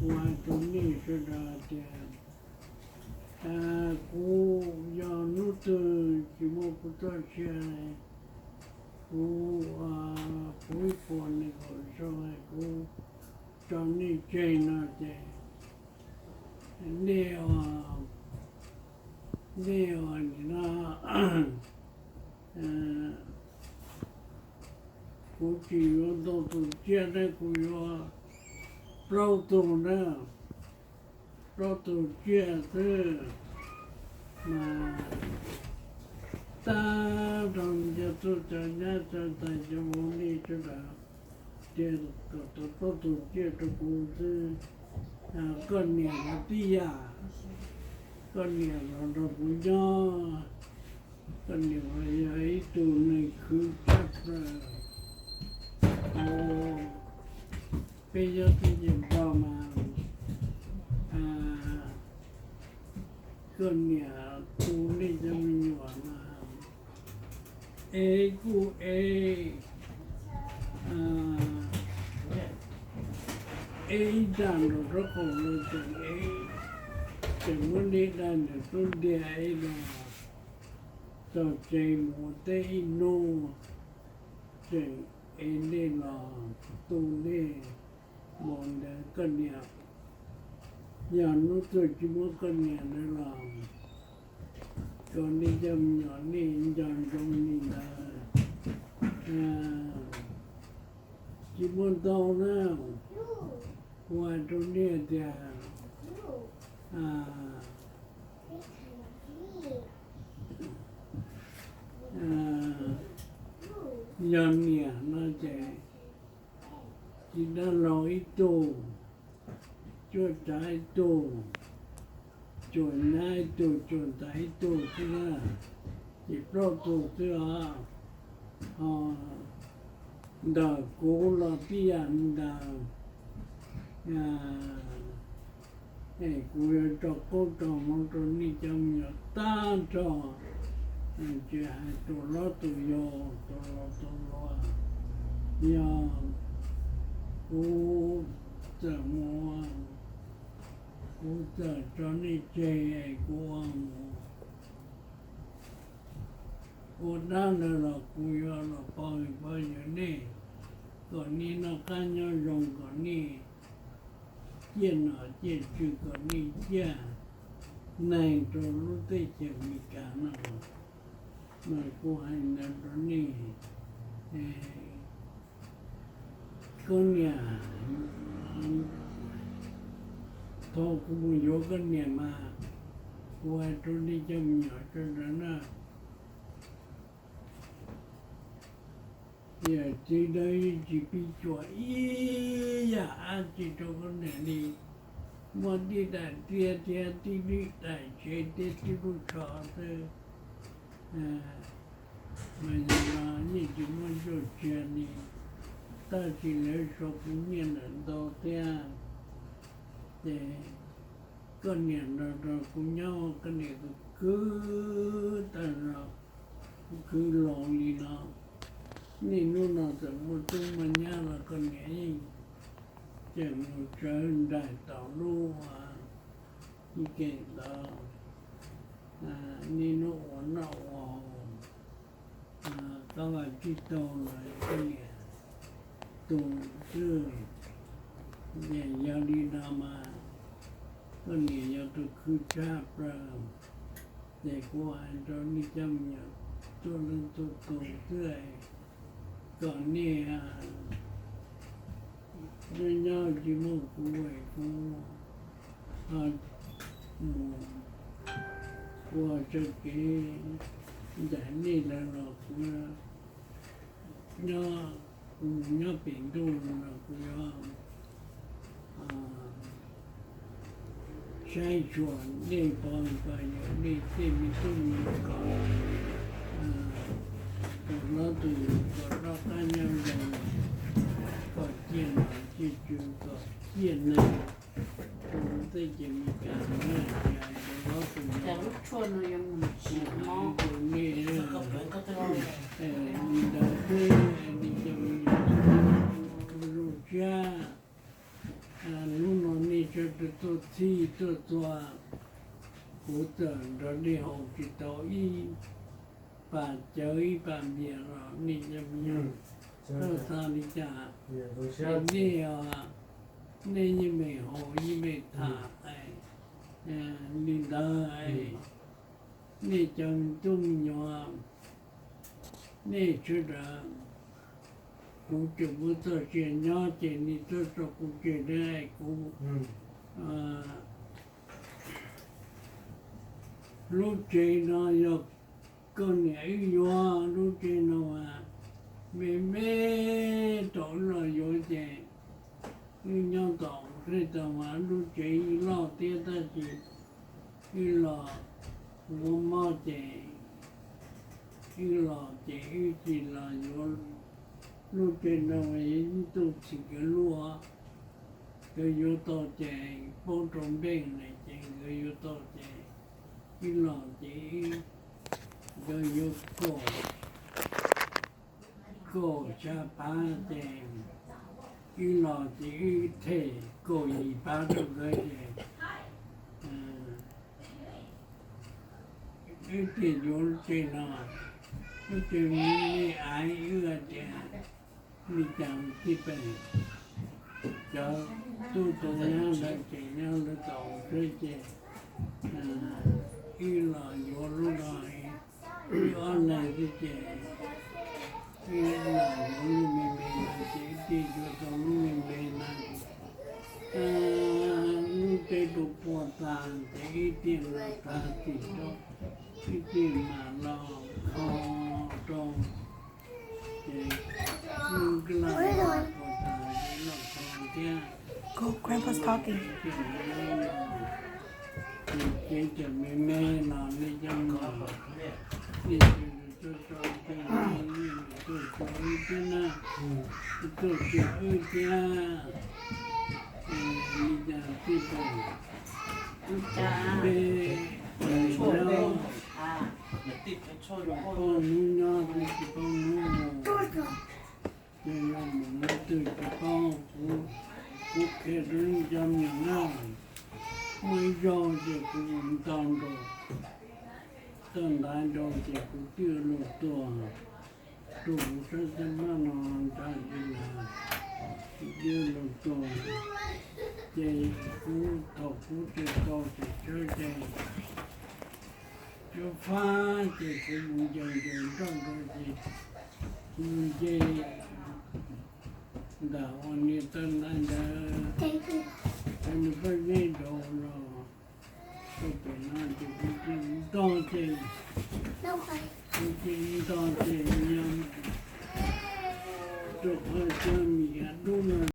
Kuv hais rau nej sawv daws tias, kuv yog hnub twg tsis muaj kuv txoj sia, kuv, kuv ib puas nees nkaum xyoo kuv tso nej tseg no ces nej, nej nim no kuv tsis yuav ntau tus tsiaj na, kuv yuav plaub tug na, plaub tug tsiaj xwb mas tag nrho cov tub cov nyab cov ntxhais cov vauv nej sawv daws, ces kom tau plaub tug tsiaj rau kuv xwb. Koj niam los tib yam, koj niam los nrog kuv nyob, koj niam los yog ib tug neeg khwv tshaj plaws. Peb nyob teb chaws Nplog mas koj niam tu nej cov me nyuam mas ev kuj ev, ev ib nrag nraum nraub qaum los tseem ev, tseem muab nej dai nraum tub ntiag ev los txog tsev mus ua teb ib hnub, tseem ev nej los tu nej. Mas ntawd koj niam, yog hnub twg tsis muaj koj niam ntawd los kom nej cov me nyuam nej nco ntsoov li ntawd. Tsis muaj ntau na, kuv hais rau nej tias yog niam no ces txiv dab laug ib tug, cuab tsav ib tug, cuam nyab ib tug, cuam ntxhais ib tug xwb na, ces plaub tug xwb os. Ho ntawm kuv los tib yam li ntawd. Es kuv yuav tso koob tso hmoov rau nej cov me nyuam tag nrho, tsis hais tus hlob tus yau, tus laus tus hluas, yog kuv txawm mus, kuv txawm tso nej tseg, kuv ua mus ua dab ntawd los kuv yuav los pov pov yuav nej, kom nej noj qab nyob zoo, kom nej ciaj nom ciaj tswv, kom nej ciaj neeg rau lub teb chaws Amelikas no. Mas kuv hais ntawd rau nej, koj niam, thaum kuv mus yuav koj niam mas kuv hais rau nej cov me nyuam sawv daws na, yawm txiv dawb yeej tsis pib cuam ib yam dab tsi rau koj niam li, muaj tib daim tiab thiab tib lub daim tsev thiab tib lub tsho xwb. Mas yog no yeej tsis muaj ncauj tsia li, tab sis lawv sau kuv nyiaj lawm ntau thiab. Ces koj niam nrog nrog kuv nyob, koj niam tus khwv tag los, khwv laus li no, niaj hnub no txawm muaj tub muaj nyab los koj niam yeej tseem mus tsawv nraim tom lub ib ke ntawd, niaj hnub ua noj ua haus, qab vaj tsib taug los koj niam tu xwb. Ces yog li no mas koj niam yog tus khwv tshaj plaws. Ces kuv hais rau nej cov me nyuam tuaj leej tuaj tus xwb, kom nej nyob nyob tsis muaj kuv es kuv ho mus ua txoj kev ncaim nej lawm los kuv nyob, kuv mus nyob pem ntuj los kuv yuav saib xyuas nej pov kom yog nej tej me tub me nyuam kom tus hlob tus yau kom noj qab nyob zoo, kom ciaj nom ciaj tswv, kom ciaj neeg rau lub teb chaws Amelikas no na. Ces tus hlob tus yau, kuv hais rau nej li ntawd xwb, nej cov me nyuam zoo siab. Hnub no nej sawv daws tuaj txhij tuaj txhua, kuv txawm nrog nej haus tsis tau ib pas cawv ib pas npias los nej cov me nyuam txhob xav li cas. Nej, nej yeej meem haus yeej meem tham li ntawd, nej cov me tub me nyuam, nej sawv daws, kuv tseem muaj txoj sia nyob ces nej txhob tso kuv tseg nawb, kuv lub tsev no yog koj niam wb yuav, lub tsev no as, me me thaum wb los yuav ces wb nyob tom seb tau mas lub tsev wb loj thiab tab sis wb los ua mob ces wb los ces wb tsis los yuav. Lub tsev no yog ib tug txiv nkawd lub, nkawd yuav tau ces paub rau npeej na ces nkawd yuav tau ces wb los ces nkawd yuav kaum, kaum xya phav ces wb los ces wb them kaum yim phav rau nkawd ces wb thiaj yuav lub tsev no. Lub tsev me me aiv wb hais tias li cas tij pem cov tub tus nyab ntawd ces nyob lawv tom seb ces wb los yuav lub no, wb ob leeg xwb ces wb los yuav lub me me no ces wb thiaj yuav tau lub me me no. Lub teb rau puag tas ces wb thiaj los tag tim rau, wb thiaj mam los kho rau ces lub kab laj puag tas ces los kho thiab. Grandpa's talking. Ces tsev cawm me me no nej cov me nyuam, nej tso, tso, tso, tso wb thiab na, tso wb thiab. Li cas tij pem, peb, poj hnub nyob tsis paub hnub mus, ces yog mus leej twg tsis paub. Kuv, kuv qhia rau nej cov me nyuam na, muaj ib zaug ces kuv mus ntaus nraum, tawm ntaiv nraud ces kuv twb ua luag tuag, rau kuv sab caj maj no ntshav zis las, kuv twb ua luag tuag. Ces kuv thaum kuv tseem tau tseem tsawb ces tsawb fab ces kuv mus ncaws ncaws nroj nroo ces kuv mus nce ntawm uas niag tawm ntaiv ntawd, ces nws pob zeb nraud los rau pem no ces kuv ntog ces, kuv ces ntog ces yog rau qhov cov me nyuam dub no